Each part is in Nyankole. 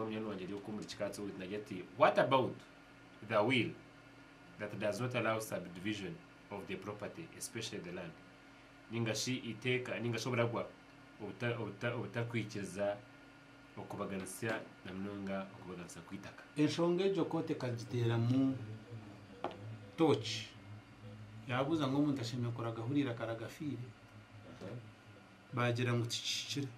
Munywani wangye ari okwo omuri Kikaatsi owaitu naagira ati, What about the will that does not allow subdivision of the property especially the land? Ninga shi eiteeka ninga shi oburagwa obutarikwikiriza okubaganisa na munonga okubaganisa kw'eitaka. Enshonga egyo kooti ekagiteeramu tooki yaabuuza ngu omuntu ashemereire kuraga ahuriire akaraga afiire? Baagira ngu tikihikire.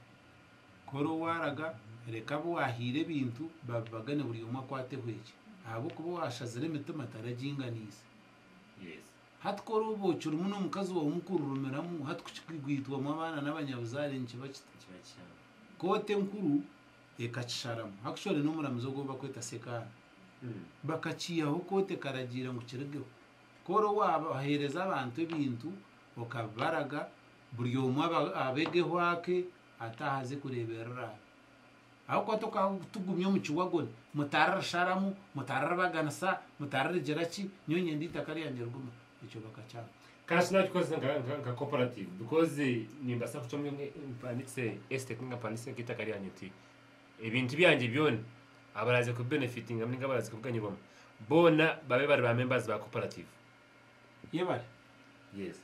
Ku ori owaaraga, reka abu waahaire ebintu babibagane buri omwe akwateho ekye ahabw'okuba owaashazire emitima taraginganiise. Hati ku orooba okirimu n'omukazi waawe mukururumiramu, hati ku kigwitwamu abaana n'abanyabuzaare nikiba kita? Kooti enkuru ekakisharamu. Actually n'omuramuzi ogwo ou barikweta Sekaana. Bakakiihaho kooti ekaragiira ngu kirugeho. Ku ori owaaheereza abantu ebintu okabibaraga, buri omwe abegeho ake ataahe aze kureeberera abe. Ahabw'okuba tokatugumya omu kiwagoni, mutararisharamu, mutararibaganisa, mutararigira ki, nyowe niinyenda eitaka ryangye rigume. Ekyo bakakyanga. Kandi shi nakikozesa nka cooperative because nimbaasa kucwamu mpandiikise estate ninga mpandiikise nk'eitaka ryangye nti ebintu byangye byona abaraaze kubibenefitingamu ninga abaraaze kubiganyirwamu boona babe bari ba members ba cooperative. Yebare. Yes.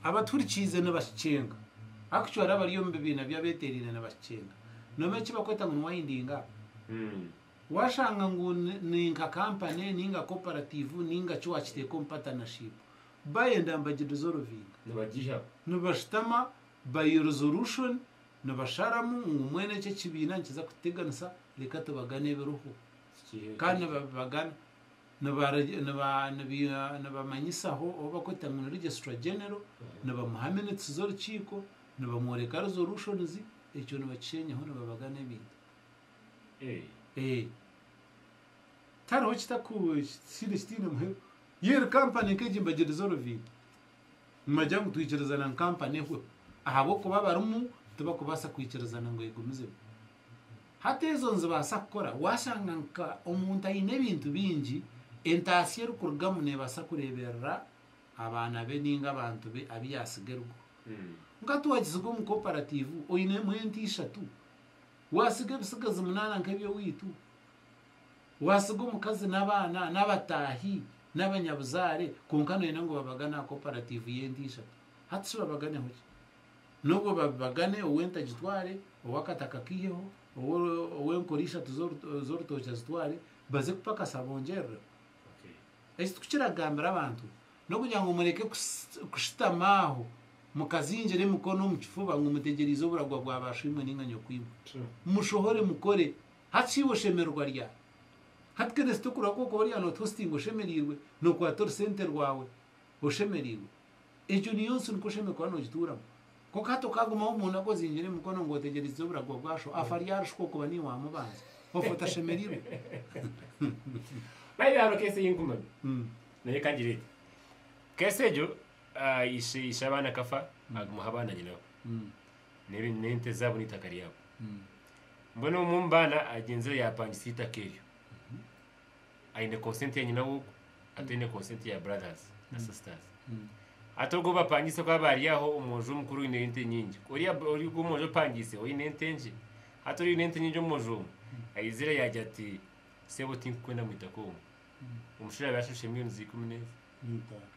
Abatuhurikiize nibakikyenga. Actually abari omu bibiina by'abeeteeraine nibakikyenga. Noomanya eki barikweta ngu ni winding up? Waashanga ngu ni nka kampani nainga cooperative nainga ki waakiteeka omu partnership, bayenda nibagidissolvinga. Nibagiihaho. Nibashutama by resolution nibasharamu ngu mbwenu eki ekibiina nikiza kututeganisa reka tubagane ebiriho. Kandi nibabibagana. Nibamanyisaho ou barikweta ngu ni Registrar General, nibamuha minutes z'orukiiko, nibamworeka resolutions, ekyo nibakishenyaho nibabagana ebintu. Tihariho ekitaine ekitaine muheru. Yeeri kampani nk'egi nibagidissolvinga. Nibagira ngu twikirizana ngu kampani ehweho ahabw'okuba abarimu tibarikubaasa kwikirizana ngu egumizemu. Hati ezo nizibaasa kukora waashanga nka omuntu aine ebintu bingi, entaasya erikurugamu neebaasa kureeberera abaana be nainga abantu be abu yaatsiga eruguru. Nka hati waagisiga omu cooperative oinemu ente ishatu, waatsiga ebitsigazi munaana nk'eby'owaitu, waatsiga omukazi n'abaana n'abataahi n'abanyabuzaare kwonka nooyenda ngu babagane aha cooperative y'ente ishatu. Hati shi babaganeho ki? N'obwo babibagane, ow'ente agitware, ow'akataka akaiheho, ow'enkora ishatu z'orutookye azitware, baze kupakasa bongyerere. Eki tikukiragambira abantu, n'okugira ngu mureke kushutama aho mukazingira emikono omu kifuba ngu mutegyereize oburagwa bwa baashoimwe nainga nyokwimwe. Mushohore mukore. Hati iwe oshemererwa ryari? Hati Kenneth tokurora ku orikuba ori aha nootuhositinga oshemereirwe, nookwata orusente rwawe oshemereirwe. Egyo niyo nsi nikwo oshemereire kuba noogituuramu. Kwonka hati okaagumaho omu naku ozingire emikono ngu otegyereize oburagwa bwa sho, afa aryarushuka okuba niiwe waamubanza. Ofa otashemereirwe. By the way hariho case ei nkumanya nayo ekangire eti. Case egyo ishe ishe abaana akafa agumaho abaana nyinabo n'ente zaabo n'eitaka ryabo. Mbwenu omwe omu baana agyenzire yaapangisa eitaka eryo. Aine consent ya nyina w'ogwo ataine consent ya brothers na sisters. Hati ogwo ou bapangiise ku aba ari aho omwojo omukuru oine ente nyingi, oriya ori ogwo omwojo opangiise oine ente nkye. Hati oriya oine ente nyingi omwojo omwe aizire yaagira ati sebo tinkukwenda omu itaka omu. Omushaija yaabaire ashashire millions ikumi n'ezi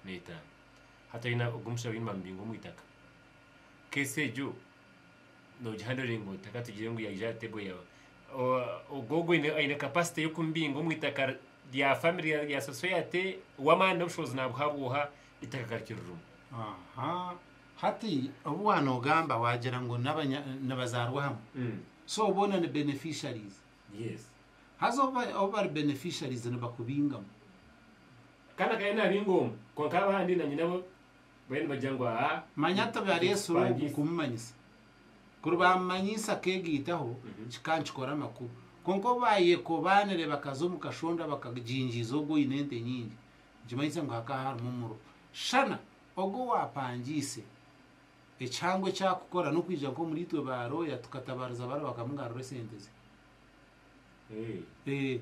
n'eitaano. Hati oine ogwo omushaija bariyo nibamubinga omu itaka. Case egyo noogihandoringa ota? Ka tugire ngu yaija aha table yaawe. Ogwo ogwo aine capacity y'okumubinga omu itaka rya family rya society we amaani n'obushobozi naabuha bwoha eitaka akarikira ririmu. Aha. Hati obu waanoogamba waagira ngu nibazaarwa hamwe. So boona ni beneficiaries. Yes. Haza obu bari beneficiaries nibakubingamu. Kandi akaba naabinga omwe kwonka abandi na nyinabo bariyo nibagira ngu aa Manya tibareetsire ogu kumumanyisa. Kuri baamumanyiise akeegaitaho, kikaba nikikora amakuru. Kwonka obu baayekobaanire bakaza omu kashonda bakagingiiza ogwo oine ente nyingi, nikimanyisa ngu hakaba harimu omururu. Shana ogwo owaapangiise, ekihango eki arikukora n'okwija nk'omuriitwe baarooya tukatabaariza bari bakamugarura esente ze. Eh,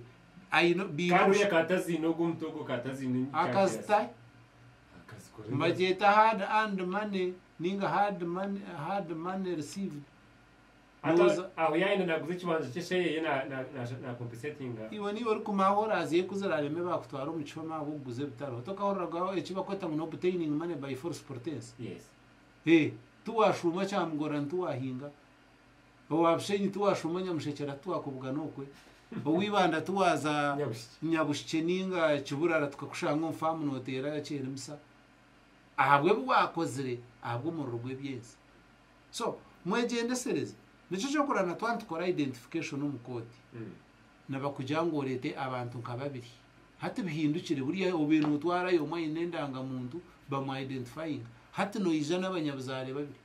aine baine Kandi obush- oriya akaba ataziine ogwo omuti ogwo akaba ataziine akazita Akazikora nibagyeta hard earned money ninga hard money, hard money received. Nooza. Aho yaayenda naaguza ekibanja kye esheye na compensatinga. Iwe niiwe orikumanya ahu oraaze ku ziraareme baakutwara omu kihome ahabw'okuguza ebitariho. Tokahuriraga eki barikweta ngu n'obtaining money by false pretense? Yes. Ee, tiwaashuuma Kyamugorani tiwaahinga, owa Bushenyi tiwaashuuma Nyamushekyera tiwakubugana okwe, owa Ibanda tiwaaza Nyabushikye nainga Kiburara tukakushanga omu faamu nooteera Kyerimisa ahabw'ebi waakozire ahabw'omuriro gw'eby'ensi. So, mwegyendesereze. Nikyo ky'okurora na twaba nitukora identification omu kooti, nibakugira ngu oreete abantu nka babiri. Hati bihindukire, buriya obaire nootwarayo omwe aine endangamuntu bamu identifyinga. Hati noija n'abanyabuzaare babiri.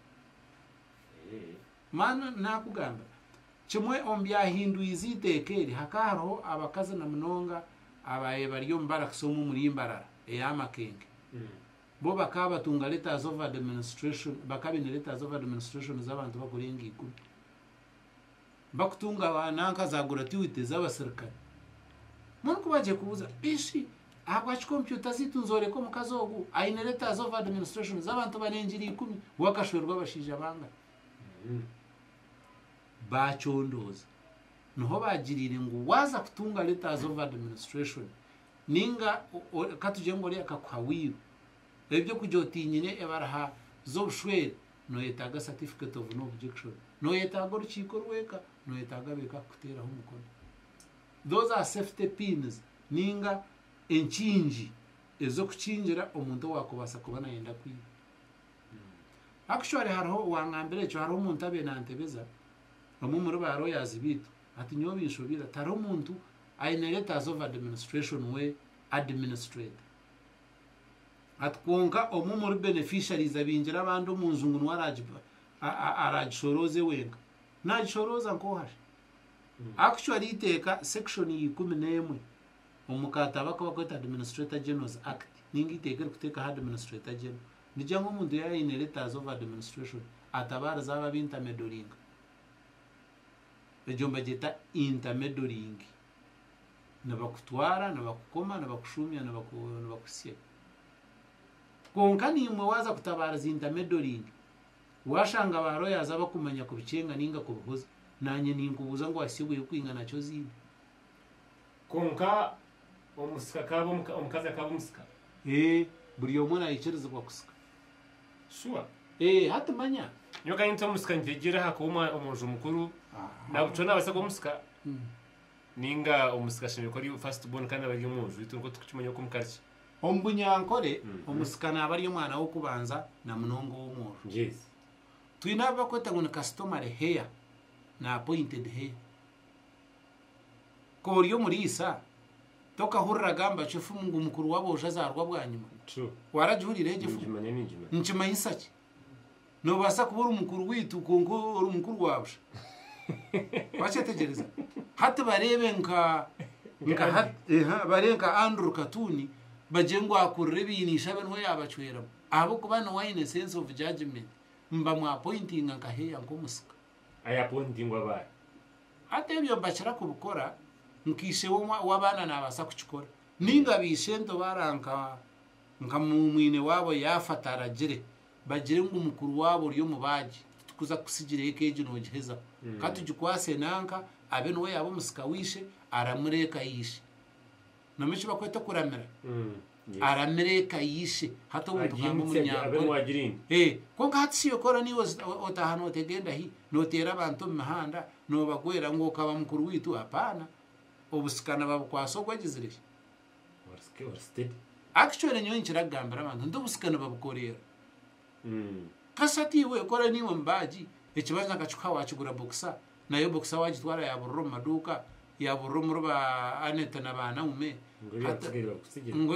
Man naakugambira, kimwe omu byahindwize eiteeka eri, hakaba hariho abakazi na munonga abaabaire bari omu barracks omwe omuri Mbarara eya Makenke. Bo bakaba batunga letters of administration, bakaba baine letters of administration z'abantu bakurenga ikumi. Bakutunga nanka za gratuity z'abasirikare. Mbwenu ku bagiye kubuuza, bishi ahabwaki kompyuta zaitu nizooreka omukazi ogu aine letters of administration z'abantu barengire ikumi, we akashwerwa abashaija bangahi? Baakyondooza. Niho baagiriire ngu waaza kutunga letters of administration, Ninga ka tugire ngu oriya akakuha wiiru, eby'okugira oti nyine ebaruha z'obushwere, noyetaaga certificate of no objection, noyetaaga orukiiko rw'eka, noyetaaga ab'eka kukuteeraho omukono. Those are safety pins ninga enkingi ez'okukingira omuntu owaakubaasa kuba nayenda kwiba. Actually hariho owangambira ekyo, hariho omuntu abaire nantebeza, omwe omuri ba lawyers baitu, ati nyowe binshobeire, ati hariho omuntu Aine letters of administration we administrator. Ati kwonka omwe omuri beneficiaries abingire abandi omunju ngu niwe aragishorooze wenka. Nagishorooza nk'oha shi? Actually eiteeka section ya 11 omu katabo aku barikweta Administrator General's Act ninga eiteeka erikuteekaho Administrator General nigira ngu omuntu yaaba aine letters of administration atabaarize abo abu intermeddlinga. Egyo nibagyeta intermeddling. Nibakutwara, nibakukoma, nibakushuumya, nibakuhitsya. Kwonka naimwe waaza kutabaariza intermeddling, waashanga ba lawyers abakumanya kubikyenga nainga kubihoza, naanye ninkubuuza ngu wahitsya obwire bukwingana ki oziine? Kwonka omusika akaaba omukazi akaaba omusika? Ee, buri omwe naikirizibwa kusika. Sure. Ee, hati manya. Nyowe ka nti omusika nitegyera aha kuba omwojo mukuru nabucwa nabaasa kuba omusika ninga omusika ashemereire kuba ari first born kandi aba ari omwojo itwe nikwo turikukimanya oku omu culture. Omu bunyankore omusika naaba ari omwana w'okubanza na munonga ow'omwojo. Yes. Twine abu barikweta ngu ni customary heir na appointed heir. Ku ori omuriisa, tokahuriraga nibacwa efumu ngu mukuru w'aboojo azaarwa bwanyima? True. Waragihuriire egyo efumu? Ningimanya ningimanya. Nikimanyisa ki? Noobaasa kuba ori mukuru waitu kwonka ori mukuru wa busha. Wakyetegyereza? Hati bareebe nka nka hati eha bareebe nka Andrew Katuni bagire ngu akurire ebiine ishe abe niwe yaabacweramu ahabw'okuba niwe aine sense of judgement nibamu-appointinga nka heya nk'omusika. Ayapointingwa baahi? Hati ebyo nibakira kubikora nka ishe w'abaana naabaasa kukikora. Nainga baishento baara nka nka mwine waabo yaafa ataragire, bagire ngu mukuru waabo ori omubaagi, titukuza kukutsigira eka egi noogihezaho. Ka tugikwase nanka abe niwe yaaba omusika w'ishe, aramure eka y'ishe. Noomanya eki barikweta okuramira? Aramire eka y'ishe. Hati obu nitugamba omunyankore. Kwonka hati shi kora niiwe otaaha nootega endahi, nooteera abantu omu mihanda, noobagwera ngu okaba mukuru waitu? Apaana. Obusika nibabukwasa ogwo agizire ki? Actually nyowe ninkira kugambira abantu nti obusika nibabukoreera. Kasita iwe kora niiwe mubaagi, ekibanja nkakikuha waakigura boxer, nayo boxer waagitwara yaaburira omu maduuka, yaaburira omuri ba Annet na ba Naume, Ngu ebyatsigaire babikutsigira. ngu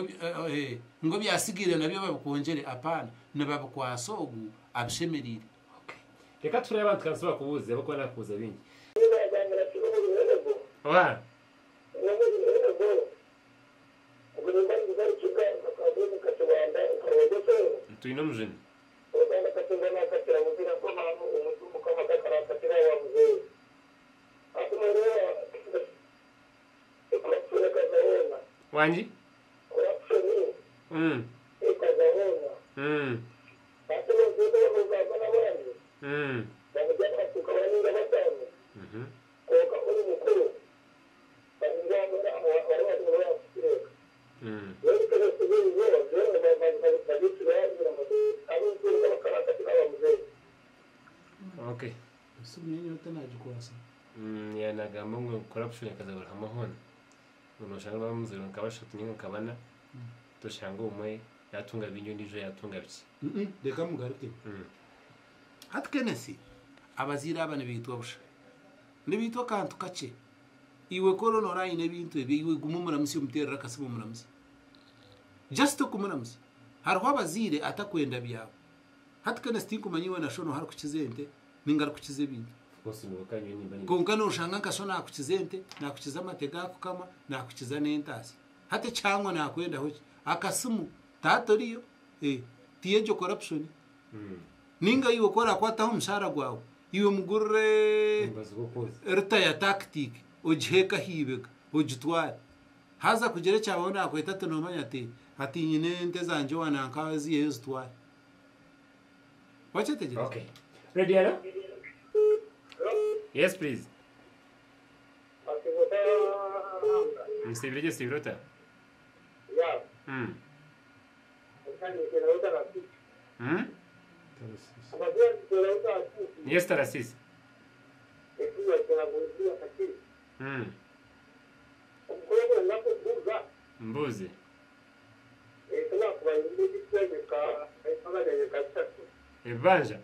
ngu ebyatsigaire nabyo babikwongyere, apaana, nibabikwasa ogu abishemereire. Okay. Reka tuhureyo abantu kandi nsobola kubuuza ahabw'okuba naakubuuza bingi. Oha? Twine omujuni. Wangi? Mm. Mm. Mm. Yaanagamba ngu corruption ekaza buri hamwe hoona. Ngu noshanga bamuzaire nka bashatu ninga nka bana, toshanga omwe yaatunga bingi ondiijo yaatunga bikye. Reka mugarukemu. Hati Kenneth, abazaire aba nibaitwa busha. Nibaitwa akantu kakye. Iwe ku oriyo noora aine ebintu ebi, iwe guma omuramutsye omuteerere akasimu omuramutsye. Just okumuramutsya. Hariho abazaire atakwenda byawe. Hati Kenneth tinkumanya iwe na sho nooha arikukiza ente ninga arikukiza ebintu. Kwonka nooshanga nka sho naakukiza ente, naakukiza amate gaakukama, naakukiza n'entaasya. Hati ekihango naakwendaho ki? Akasimu. Taata oriyo? Eh, ti egyo corruption? Ninga iwe ku oraakwataho omushaara gwawe, iwe mugurire rita ya tactic ogiheeke aha ibega, ogitware. Haza kugira ekyabaho naakweta ati noomanya ati, ati nyine ente zangye owa nanka ziiheyo ozitware. Wakyetegyereza? Okay. Ready, hello? Yes, please. Nsibire gye sibire ota? Yes, Tarasisi. Mbuuze. Ebibanja?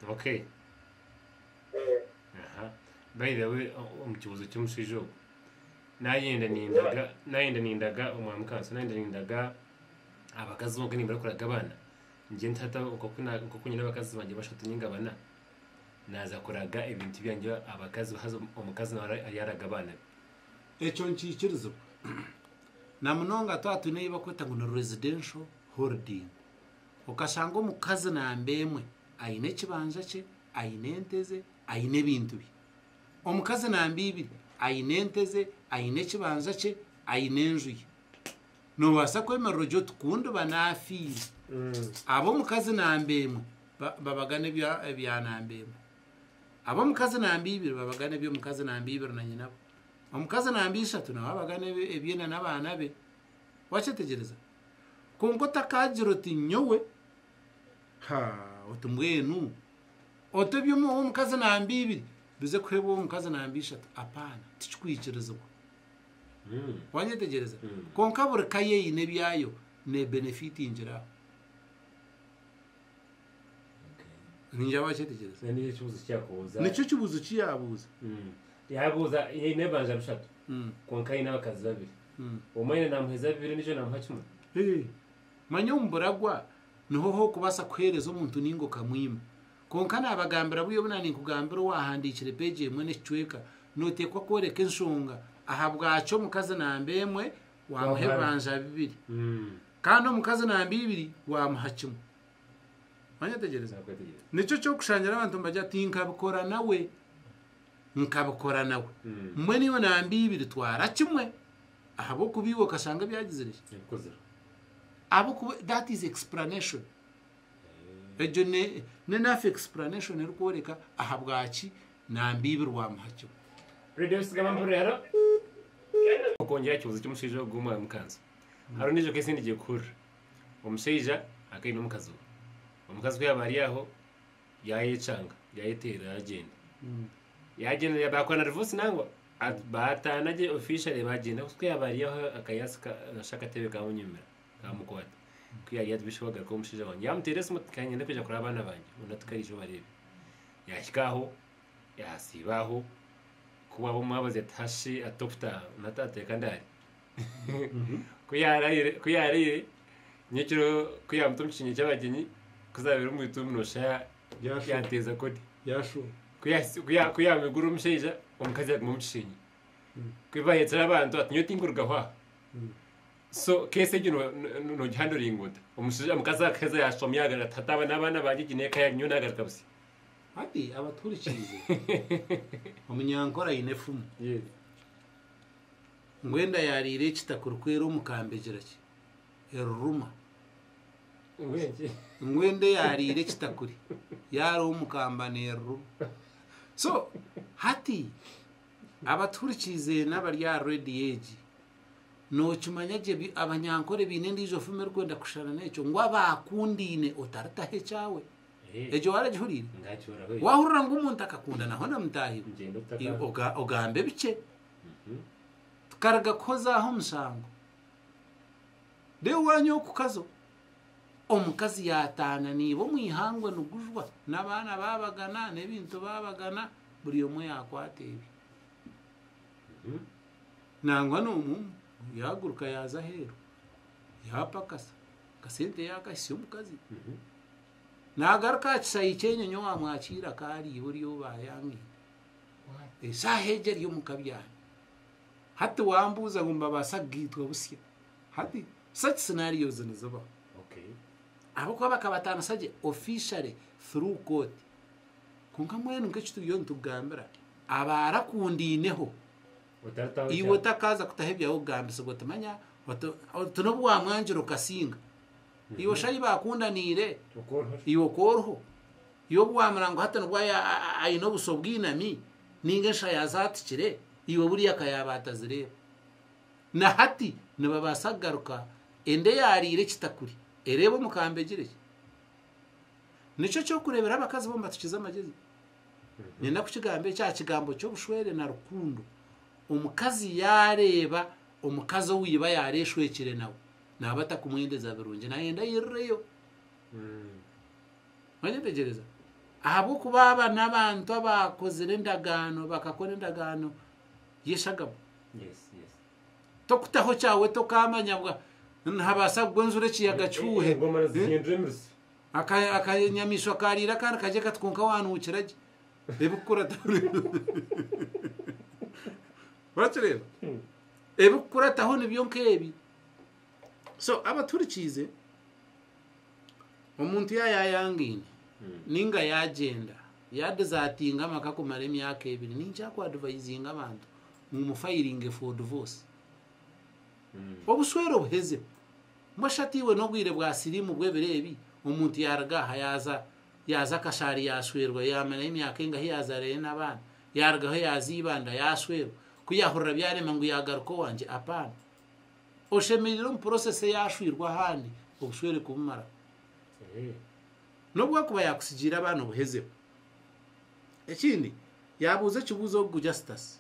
Okay. Aha. By the way, omu kibuuzo ky'omushaija ogwo, nayenda nindaga, nayenda nindaga omwami Kanso, nayenda nindaga abakazi bonka nimbura kuraga abaana, ngye ntata nk'oku na- nk'oku nyine abakazi bangye bashatu ninga bana, naaza kuraga ebintu byangye abakazi haza omukazi nawe aryaraga abaana be. Ekyo nikiikirizibwa na munonga twaba twine ei barikweta ngu ni residential holding. Okashanga omukazi namba emwe aine ekibanja kye, aine ente ze, aine ebintu bye. Omukazi namba ibiri aine ente ze, aine ekibanja kye, aine enju ye. Noobaasa kwemerera ogye oti ku ndiba naafiire, ab'omukazi namba emwe babagane ebya namba emwe, ab'omukazi namba ibiri babagane eby'omukazi namba ibiri na nyinabo. Omukazi namba ishatu nawe abagane ebye na n'abaana be. Wakyetegyereza? Kwonka otakaagira oti nyowe, ha, oti mbwenu, oti eby'omukazi namba ibiri bize kuheebwa ow'omukazi namba ishatu. Apaana, tikikwikirizibwa. Wanyetegyereza? Kwonka buri ka yo eine ebyayo neebenefitingira aho. Ningira wakyetegyereza. Nikyo ekibuuzo eki yaakubuuza. Nikyo ekibuuzo ki yaabuuza. Yaabuuza aine ebibanja bishatu kwonka aine abakazi babiri. Omwe aine naamuheeza bibiri ondiijo naamuha kimwe. Manya omu buragwa niho h'okubaasa kuheereza omuntu nainga okamwima. Kwonka naabagambira buriya obu naaninkugambira owaahandiikire peegi emwe n'ekicweka, nooteekwa kworeka enshonga ahabwaki omukazi namba emwe waamuha ebibanja bibiri kandi omukazi namba ibiri waamuha kimwe. Wanyetegyereza? Nikyo ky'okushangira abantu nibagira ati nkabikora nawe, nkabikora nawe. Mbwenu iwe namba ibiri twara kimwe ahabw'okuba iwe okashanga ebyagizire ki? Ahabw'okuba that is explanation. Egyo ne enough explanation erikworeka ahabwaki namba ibiri wamuha kimwe. Radio Sigama mpurire haro. Okwongyera aha kibuuzo ky'omushaija ogu omwami Kanso. Hariho endiijo case ei ndigiye kuhurira. Omushaija akaba aine omukazi we. Omukazi ku yaaba ari aho yaayecanga, yaayeteerera yaagyenda. Yaagyenda baakora na divorce nangwa baataana gye officially baagyenda ku yaaba ari aho akayasika nashusha akatebe kaamunyumira. Kaamukwata. Ku yaarya ati bishi wagaruka omushaija wangye. Yaamuteera esimu ati kanyenda kwija kureba abaana bangye. Onu ati kare ija obareebe. Yaahika aho, yaasiiba aho, ku bwaba omwabazi ati hashi ati tokutaaha, onu ati ati reka ndaare. Ku yaaraire, ku yaaraire, nyekiro ku yaamuta omu kishengye ky'abagyenyi, ku zaabaire omu itumbi nooshusha yaateeza kodi. Ku yaamwigurira omushaija, omukazi yaaguma omu kishengye. Ku baayetsire abantu ati nyowe tinkurugaho aha. So case egyo nogihanduringa ota? Omushaija omukazi akaheza yashoma yagaruka ati hati aba n'abaana bangye egi n'eka yangye nyowe nagaruka busya. Hati abatuhurikiize, omunyankore aine efumu ngu enda yaariire ekitakurukwera omukamba egira ki? Eruruma. Ngu enda eyaariire ekitakuri yaariha omukamba neeruruma. So hati abatuhurikiize n'abari aha rediyo egi. Nookimanya gye bi- Abanyankore baine endiijo fumu erikwenda kushushana n'ekyo ngu abaakundaine otaritaho ekyawe. Eh, Egyo waaragihuriire? Ngakihuriraho ekyo. Waahurira ngu omuntu akakunda naho na mutaahi we, Ngyenda otaka. iwe ogambe bikye. Tukaruga kuhozaaho omushango. Reero waanya okukazo, omukazi yaataana naiba omu ihangwe nigujwa, n'abaana baabagana, n'ebintu baabagana, buri omwe yaakwata ebye. Nangwa n'omwe yaaguruka yaaza aheeru, yaapakasa, akasente yaakahitsya omukazi. Naagaruka aha kishaayi ky'enyonyi owaamwakiire akaariiba ori ou baayangaine. Eshaaha egyo ari omu kabyami. Hati wambuuza ngu nibabaasa kugaitwa busya. Hati such scenarios nizibaho. Okay. Ahabw'okuba bakabataanisa gye officially through court. Kwonka mbwenu nk'eki turiyo nitugambira, abaarakundaineho, Otaritaho iwe ekyawe. otakaaza kutaho ebyawe okugambisibwa oti manya oti oti n'obu waamwangira okasinga. Iwe shi ahi baakundaniire, Okworiho. iwe okworiho. Iwe obu waamura ngu hati nibwo aine obuso bwinami, ninga enshaya zaatikire, iwe buriya ka yaaba atazireeba. Na hati nibabaasa kugaruka enda eyaariire ekitakuri ereebe omukamba egire ki? Nikyo ky'okureeberaho abakazi bo nibatukiza amagyezi. Niinyenda kukigamba eki aha kigambo ky'obushwere na rukundo. Omukazi yaareeba omukazi ou iba yaareeshwekire nawe, naaba atakumwendeza birungi, naayenda airireyo. Wanyetegyereza? Ahabw'okuba aba n'abantu abaakozire endagaano, bakakora endagaano y'eshagama. Yes, yes. Tokutaho kyawe tokaamanya bwa nihabaasa kugwa enjura ekiyaga kihuuhe. Engoma nizihindura emirisi. Akanyamaishwa kariire akandi kagye kati kwonka wanuukira gye. Ebikukurataho Orakireeba? Ebikukurataho nibyo nk'ebi. So abatuhurikiize, omuntu yaayayangaine ninga yaagyenda yaadizatinga amaka kumara emyaka ebiri, ninkyakuadivayizinga abantu ngu mufayiringe for divorce. Obushwere obuheze. Mbwenu shi hati iwe n'obwire bwa siriimu bw'ebiro ebi, omuntu yaaruga aha yaaza yaaza Kashaari yaashwerwa, yaamarayo emyaka engahi yaazaarayo n'abaana, yaarugaho yaaza Ibanda yaashwerwa, ku yaahurira byarema ngu yaagaruka owangye, apaana. Oshemereire omu process eyaashwirwe ahandi obushwere kubumaraho. N'obu akuba yaakutsigiire abaana obuhezeho. Ekindi, yaabuuza ekibuuzo ogu Justus,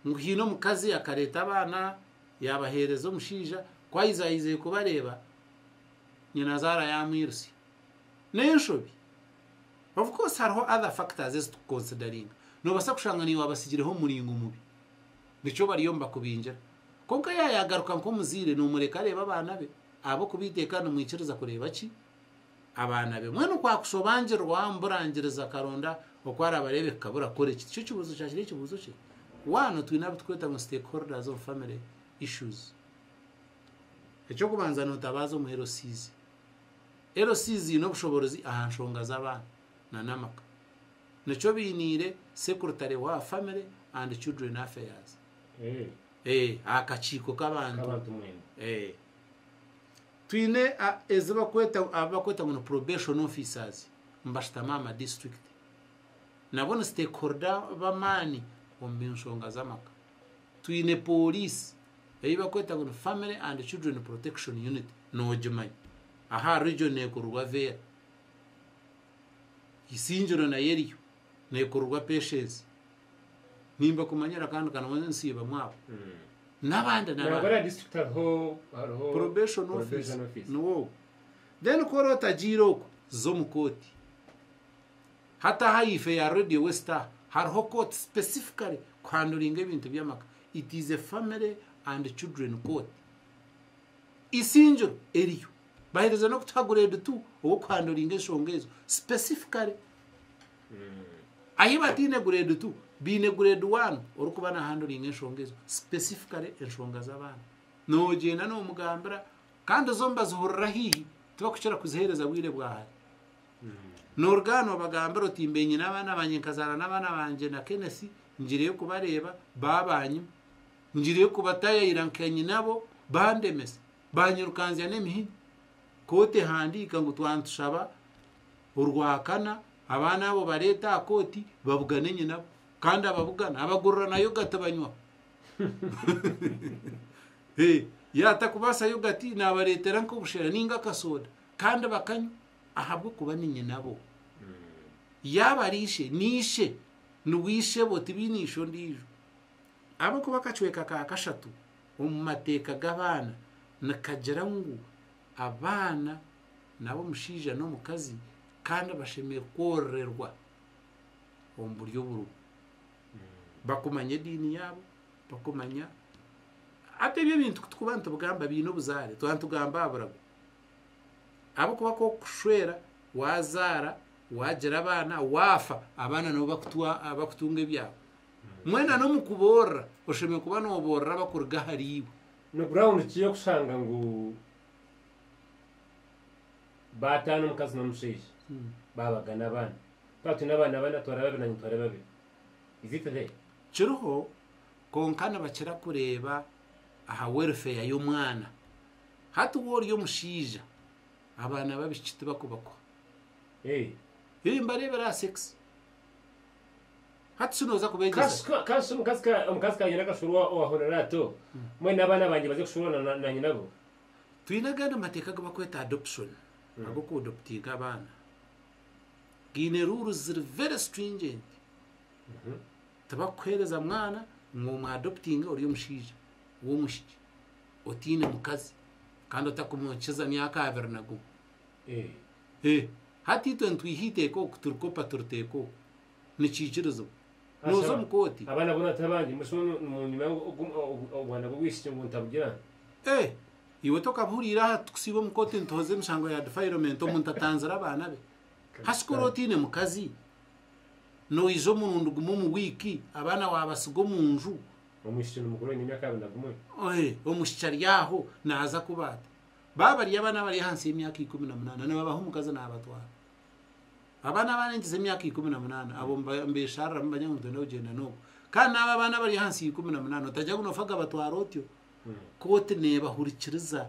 ngu haine omukazi akareeta abaana yaabaheereza omushaija, ku aizaizire kubareeba, nyinazaara yaamwirutsya. N'enshobi. Of course hariho other factors ezi turikukonsidaringa. Noobaasa kushanga naiwe waabatsigireho omuringo mubi, nikyo bariyo nibakubingira. Kwonka yaaba yaagaruka nk'omuzaire, noomureka areebe abaana be, ahabw'okuba eiteeka nimwikiriza kureeba ki? Abaana be. Mbwenu ku akushobangirirwa waamuburangiriza akaronda oku araabareebe kukabura kukora eki, tikyo kibuuzo kya kiri ekibuuzo kye? One, twine abu turikweta ngu stakeholders of family issues. Eky'okubanza nootabaaza omu LCs. LCs ziine obushoboorozi aha nshonga z'abaana n'amaka. Nikyo bainiire Secretary wa Family and Children Affairs. Eh, aha kakiiko k'abantu. K'abantu mwena. Eh. Twine ezi bakweta abu bakweta ngu ni probation officers nibashutama aha ma district. Nabo ni stakeholder b'amaani omu nshonga z'amaka. Twine pooriisi ei bakweta ngu ni Family and Children Protection Unit noogimanya. Aha region neekururwa Vera. Isingiro nayo eriyo neekururwa Patience. Nimbakumanyira kandi ka nsiibamu abo. N'abandi Nangwa n'abandi. na district hariho hariho Probation office probation office. niwe ogwo. Then ku oraba otagiire okwo, za omu kooti. Hati aha ife ya Radio West aha, hariho court specifically kuhanduringa ebintu by'amaka. It is a family and children court. Isingiro eriyo. Baheereza n'okutuha grade 2 ow'okuhanduringa enshonga ezo specifically. Ahi bataine grade 2, baine grade 1 orikuba nahanduringa enshonga ezo specifically enshonga z'abaana. Noogyenda noomugambira kandi zo nibazihurira haihi tibakukira kuziheereza bwire bwa hare. Nooruga aha noobagambira oti mbe nyine abaana bangye nkazaara n'abaana bangye na Kenneth ngireyo kubareeba baabanyima. Ngireyo kubatayayira nka nyinabo bandemesa, banyirukanzya n'emihini. Kooti ehandiika ngu twanitushaba Orwakana, abaana abo bareete aha kooti babugane nyinabo. Kandi ababugana abagurira na yogati banywaho. Yaatakubaasa yogati naabareetera nk'obushera nainga akasooda kandi bakanywa ahabw'okuba ni nyinabo. Yaaba ari ishe, ni ishe, niwe ishebo tibaine ishe ondiijo. Ahabw'okuba akacweka ka kashatu omu mateeka g'abaana nikagira ngu abaana n'ab'omushaija n'omukazi kandi bashemereire kwororerwa omu buryo oburiho. Bakumanya ediini yaabo, bakumanya hati ebi ebintu ku turikuba nitubigamba biine obuzaare, twaba nitugamba aha burago. Ahabw'okuba ku orikushwera, waazaara, waagira abaana, waafa, abaana nibo bakutunga ebyabo. Mwena n'omu kuboorora, oshemereire kuba nooboorora abakuruga ahariiwe. Ni ground ki y'okushanga ngu baataana omukazi n'omushaija baabagana abaana? Twaba twine abaana bana, twara babiri naanye ntware babiri. Is it there? Kiriho, kwonka nibakira kureeba aha welfare y'omwana. Hati waaba ori omushaija, abaana b'abaishiki tibakubakuha. Mbareebera aha sex. Hati shi nooza kubeegyesa ki? Kandi shi omukazi ka nyina akashwerwa owahurira ato, mbwenu n'abaana bangye baze kushwerwa na nyinabo? Twine agandi mateeka agu barikweta adoption, ag'okuadoptinga abaana. Gaine rules ziri very stringent. Tibakukuheereza mwana ngu omuadoptinge ori omushaija w'omwishiki otaine mukazi kandi otakumukiza myaka 21. Hati itwe nitwiha eiteeka oku turikopa turiteeka oku. Nikiikirizibwa. Nooza omu kooti. Abaana boona ti abangye, mbwenu shi nimunyima ngu obwana bw'obwishiki ngu ntabugira? Iwe tokabuhuriire aha tukusiiba omu kooti nituhoza emishango ya defilement omuntu atanzire abaana be. Hati ku ori otaine mukazi, noija omurundi gumwe omu wiiki abaana waabasiga omu nju. Omwishiki ni mukuru aine emyaka 21. Omwishiki ari aho naaza kuba ata? Baaba bari abaana abari ahansi y'emyaka 18 nibabaha omukazi naabatwara. Abaana abarengize emyaka 18 abo mbeshariramu manya ngu nitwenda kugyenda n'ogu. Kandi n'abo abaana abari ahansi ya 18 otagira ngu noofa gabatwara otyo. Kooti neebahurikiriza.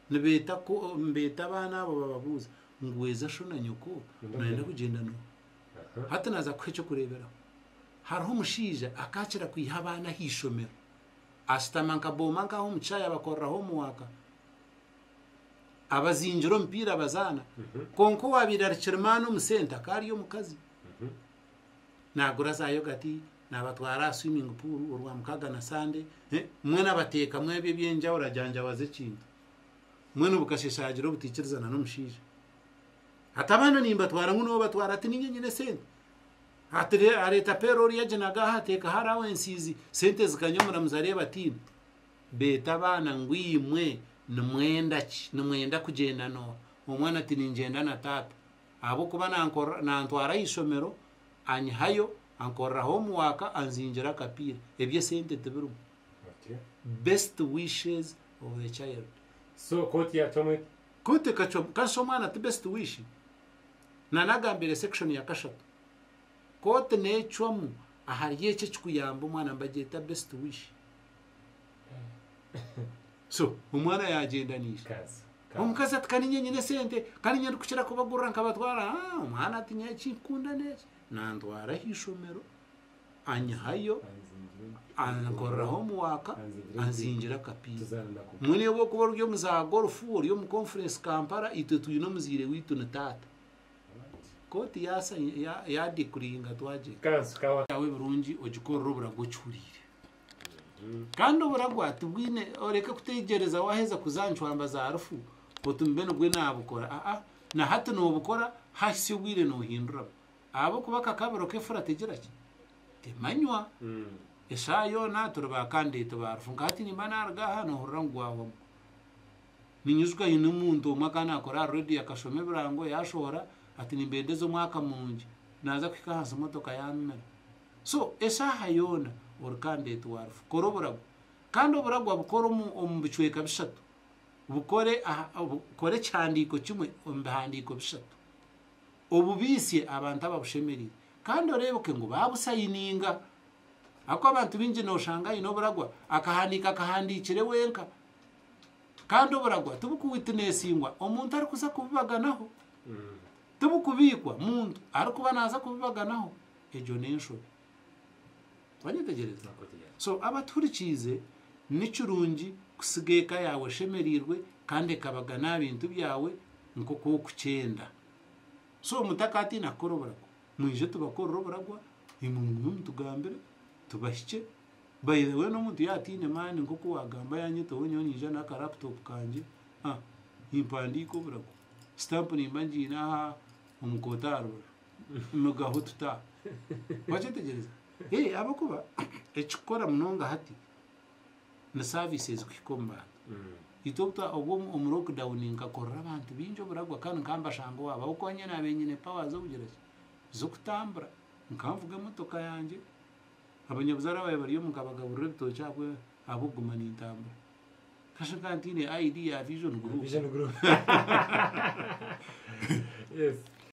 Nibeeta ko nibeeta abaana abo bababuuza ngu weeza sho na nyoko nooyenda kugyenda n'oha? Hati naaza kukuha eky'okureeberaho. Hariho omushaija akaakira kwiha abaana aha ishomero. Ashutama nka booma nk'aha omu kishaayi abakorera homework. Abazingira omupiira abazaana. Kwonka owaabaire ari kirimaani omu sente akaba ari omukazi. Naagura za yogati, naabatwara aha swimming pool orwamukaaga na Sande. Mbwenu abateekamu ebyo eby'enjawulo ajanjabaza ekintu. Mbwenu bukasheesha yaagira obutaikirizana n'omushaija. Ati abaana nimbatwara ngu noobatwara ati niinye nyine esente. Ati areeta payroll ye aginaga aha ateekaho allowances, sente zikanya omuramuzi areeba atiine. Beeta abaana ngu imwe nimwenda ki? Nimwenda kugyenda n'oha? Omwana ati ningyenda na taata ahabw'okuba nantwara aha ishomero, anyihayo, ankorera homework, anzingira akapiira. Eby'esente tibirimu. Best wishes of the child. So kooti yaacwamu eti? Kooti ekacwamu. Kandi shi omwana ti best wish? Nanagambire section ya kashatu. Kooti neecwamu ahari ekyo ekikuyamba omwana nibagyeta best wish. So omwana yaagyenda naija. Omukazi ati ka niinye nyine esente, ka niinye ndikukira kubagurira nkabatwara. Haa omwana ati nyowe eki nkukunda n'eki, nantwara aha ishomero, anyihayo, ankorera homework, anzingira akapiira. Mbwenu iwe obu orikuba ori omu za golf, ori omu conference Kampala, itwe twine omuzaire waitu ni taata. Kooti yaadeclaringa twagyenda. Yaawe ebirungi ogikorere oburago okihuriire. Kandi oburagwa tibwine, oreke kutegyereza waaheza kuza aha ncwamba za rufu oti mbe nibwe naabukora. Aa, na hati noobukora haahitsya obwire noohinduramu. Ahabw'okuba akakabiro k'efura tegira ki? Temanywa. Eshaaha yoona turi baakandideeti ba rufu. Nka hati nimba naaruga aha noohurira ngu gwahwamu. Ninyijuka haine omuntu omwe akaba naakora aha reediyo akashoma ebirango yaashohora ati nimbendeza omwaka murungi. Naaza kuhika ahansi motoka yaamumira. So eshaaha yoona ori kandideeti wa rufu. Kora oburagwa. Kandi oburagwa bukore omu bicweka bishatu. Bukore aha kora ekihandiiko kimwe omu bihandiiko bishatu. Obubiisye abantu ababushemereire. Kandi oreebeke ngu baabusayininga. Ahabw'okuba abantu baingi nooshanga aine oburagwa akahandiika akahandiikire wenka. Kandi oburagwa tibukuwitinesingwa omuntu arikuza kububaganaho. Tibukubiikwa muntu arikuba naaza kububaganaho. Egyo n'enshobi. Wanyetegyereza? So abatuhurikiize ni kirungi. kusiga eka yaawe eshemereirwe kandi ekabagana aha bintu byawe nk'oku orikukyenda. So mutakatiina kukora oburagwa, mwije tubakorere oburagwa, imwe mugume mutugambire tubahikye. By the way n'omuntu yaaba ataine maani nk'oku waagamba yaanyeta ow'enyowe nyowe niinyija n'aka laptop kangye, ah nimpandiika oburagwa. Stamp nimba ngiine aha omu kooti aha rubaju, migaho tuta aha. Wakyetegyereza? Ahabw'okuba ekikukora munonga hati ni services kuhika omu bantu. Itwe obu twa obu omu lockdown nkakorera abantu baingi oburagwa kandi nkambashanga owaabo ahabw'okuba nyowe naabaire nyine power z'okugira ki, z'okutambura. Nkanvuga emotoka yangye, abanyabuzaare abaabaire bari omu nkabagaburira ebitookye ahabwe ahabw'okuguma nintambura. Kasha nkaba ntaine ID ya Vision Group. Vision Group. Yes.